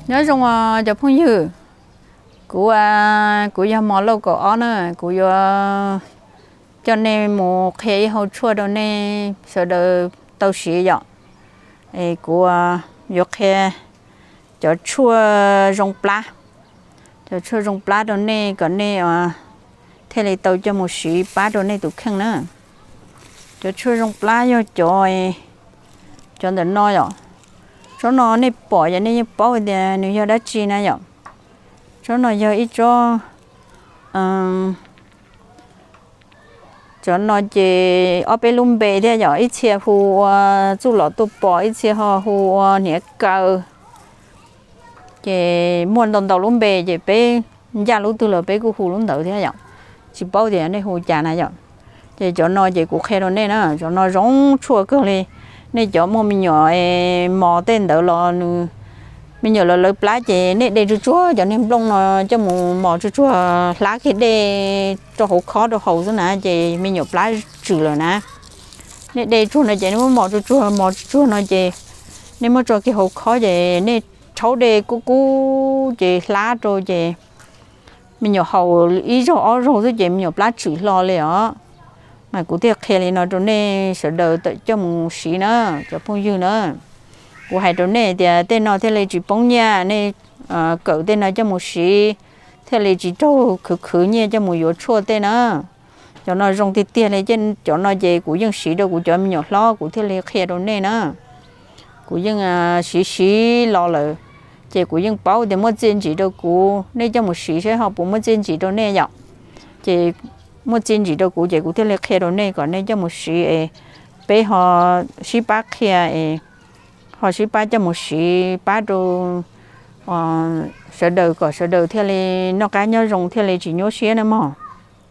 Nyob zoo os cov phooj ywg, kuv, kuv yog Mos Lauj kaum ob na, kuv yuav coj nej mus qhia ib hau tshuaj rau nej sawv daws tau siv yom. Es kuv yuav qhia cov tshuaj zoo plab, cov tshuaj zoo plab rau nej kom nej thiaj li tau coj mus siv pab rau nej tus kheej na. Cov tshuaj zoo plab yog cov, cov ntawm no yom. Tsob no nej pom yom, nej yeej paub tias nws yog dab tsi na yom. Tsob no yog ib tsob, cov no ces ob peb lub npe thiab yom, ib txhia hu ua txuj lom tuaj pom, ib txhia ho hu ua hniav kaw. Ces muaj ntau ntau lub npe ces peb ncaj lub twg los peb kuj hu lub ntawd thiab yom. Tsis paub tias nej hu cas na yom. Ces cov no ces kuv qhia rau nej na, cov no zoo tshuaj kawg li. Nej cov muaj me nyuam mos tej ntawd los nws, me nyuam los lawv plab ces nej de tsuag tsuag cov niag nplooj no coj mus mos tsuag tsuag, hlab kiag dej rau hauv khob rau haus xwb na ces me nyuam plab tswm lawm na. Nej de tsuag no ces nej muab mos tsuag tsuag mos tsuag tsuag no ces nej muab tso kiag hauv khob ces nej rhaub dej kub kub ces hlab rau ces me nyuam haus ib zaug ob zaug xwb ces me nyuam plab tswm hlo li os. Mas kuv thiaj qhia li no rau nej sawv daws tawm coj mus siv na, cov phooj ywg na. Kuv hais rau nej tias tej no thiaj li tsis poob nyiaj, nej kawm tej no coj mus siv thiaj li tsis raug khwv khwv nyiaj coj mus yuav tshuaj tej na. Cov no zoo tiag tiag li, cov no ces kuv yeej siv rau kuv cov me nyuam hlob kuv thiaj li qhia rau nej na. Kuv yeej siv siv los lawm, ces kuv yeej paub tias muaj txiaj ntsim rau kuv, nej coj mus siv seb ho puas muaj txiaj ntsim rau nej yom. Ces muaj txiaj ntsim rau kuv ces kuv thiaj li qhia rau nej kom nej coj mus siv es peb ho sib pab qhia es ho sib pab coj mus siv pab rau sawv daws kom sawv daws thiaj li noj qab nyob zoo thiaj li tsis nyuaj siab na mog.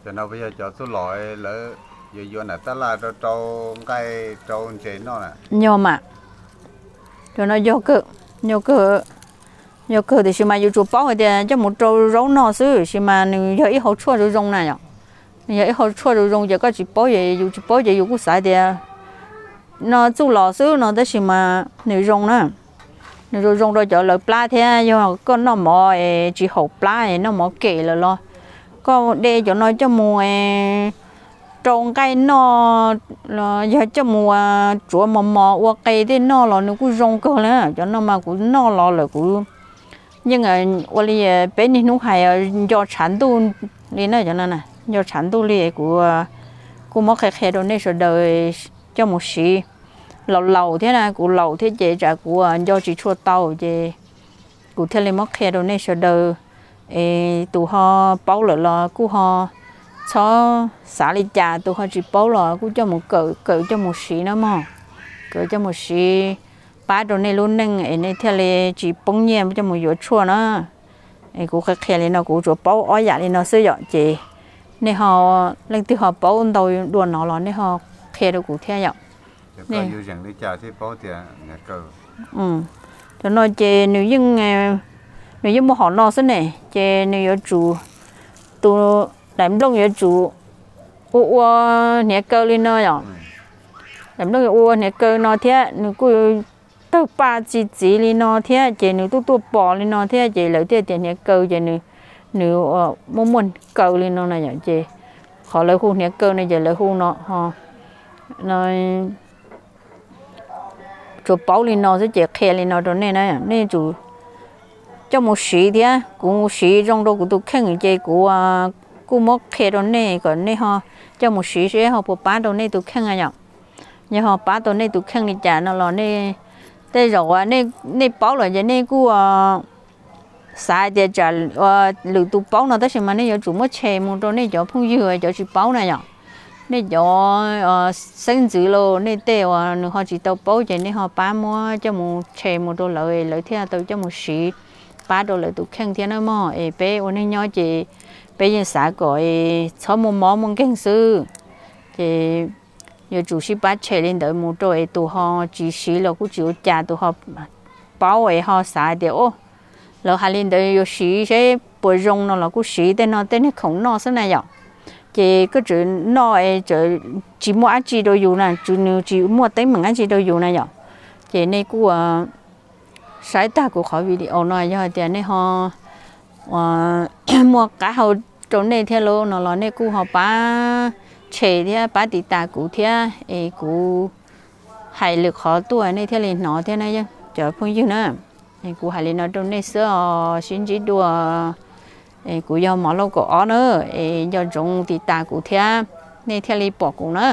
Cov no yog cov txuj lom lawv yuav yuav nram tab laj rau rau nqaij rau ntses noj na. Yog mas, cov no yog kawg, yog kawg, yog kawg tiam sis mas yus tsuas paub hais tias coj mus rau zaub noj xwb, tiam sis mas nws yog ib hau tshuaj zoo zoo na yom. Nws yog ib hau tshuaj zoo zoo ces koj tsis paub ces yus tsis paub ces yus kuj xav tias no txuj lom xwb no tab sis mas nws zoo na. Nws zoo zoo rau cov lawv plab thiab, yog koj noj mov es tsis haum plab es noj mov kem lawm los koj de cov no coj mus rau nqaij noj los yog coj mus tsuav mos mos ua qe tej noj los nws kuj zoo kawg li. Cov no mas kuv noj los lawm kuv yeej ua li peb niaj hnub hais nco tshav ntuj li na, cov no nco tshav ntuj li. Kuv kuj muab qhia qhia rau nej sawv daws coj mus siv. Laus laus thiab na, kuv laus thiab ces tsam kuv nco tsis tshua tau ces kuv thiaj li muab qhia rau nej sawv daws. Es tus ho paub lawm los kuj ho txhob xav li cas, tus ho tsis paub los kuj coj mus kawm, kawm coj mus siv na mog. Kawm coj mus siv pab rau nej lub neej es nej thiaj li tsis poob nyiaj coj mus yuav tshuaj na. Es kuv qhia qhia li no kuv tsuas paub ob yam li no xwb yom, ces nej ho, leej twg ho paub ntau dua no los nej ho qhia rau kuv thiab yom. Cov no ces nws yeej, nws yeej muaj hom no xwb ne, ces nws yuav tsum, tus daim nplooj yuav tsum ua ua hniav kaw li no yom. Daim nplooj yuav ua ua hniav kaw no thiab nws kuj tawg paj txi txiv li no thiab ces nws tuaj tuaj pom li no thiab ces lawv thiaj tias hniav kaw ces nws, nws muaj muaj kaw li no na yom. Ces qhov lawv hu hniav kaw no ces lawv hu no ho, tsuas paub li no xwb ces qhia li no rau nej na, nej tsum coj mus siv thiab. Kuv siv zoo rau kuv tus kheej ces kuv kuj muab qhia rau nej kom nej ho coj mus siv seb ho puas pab rau nej tus kheej yom. Yog ho pab tau nej tus kheej li cas no los nej, tej zaum nej paub lawm ces nej kuj xav hais tias tsam lwm tus paub no tab sis mas nej yuav tsum muab share mus rau nej cov phooj ywg cov tsis paub na yom. Nej cov xeeb ntxwv los nej tej uas nws ho tsis tau paub ces nej ho pab muab coj mus share mus rau lawv, lawv thiaj tau coj mus siv pab rau lawv tus kheej thiab na mog. Es peb ua neej nyob ces peb yeej xav kom txhob muaj mob muaj nkeeg xwb. Ces yuav tsum sib pab share li ntawd mus rau es tus ho tsis siv los kuj tsis ua cas, tus ho paub es ho xav tias lawv hais li ntawd yuav siv seb puas zoo no los kuj siv. Tej no tej niag khoom noj xwb na yom. Ces koj tseem noj es tsis muaj dab tsi rau yus na, nws tsis muaj teeb meem dab tsi rau yus na yom. Ces nej kuj saib tag kuv qhov video no yog tias nej ho muaj qab hau rau nej thiab lawm no los nej kuj ho pab share thiab pab tiv tas kuv thiab es kuv hais lwm qhov tuaj nej thiaj li hnov thiab na cov phooj ywg na. Kuv hais li no rau nej xwb os, sib ntsib dua. Kuv yog Mos Lauj kaum ob na, es nco ntsoov tiv tas kuv thiab nej thiaj li pom kuv na.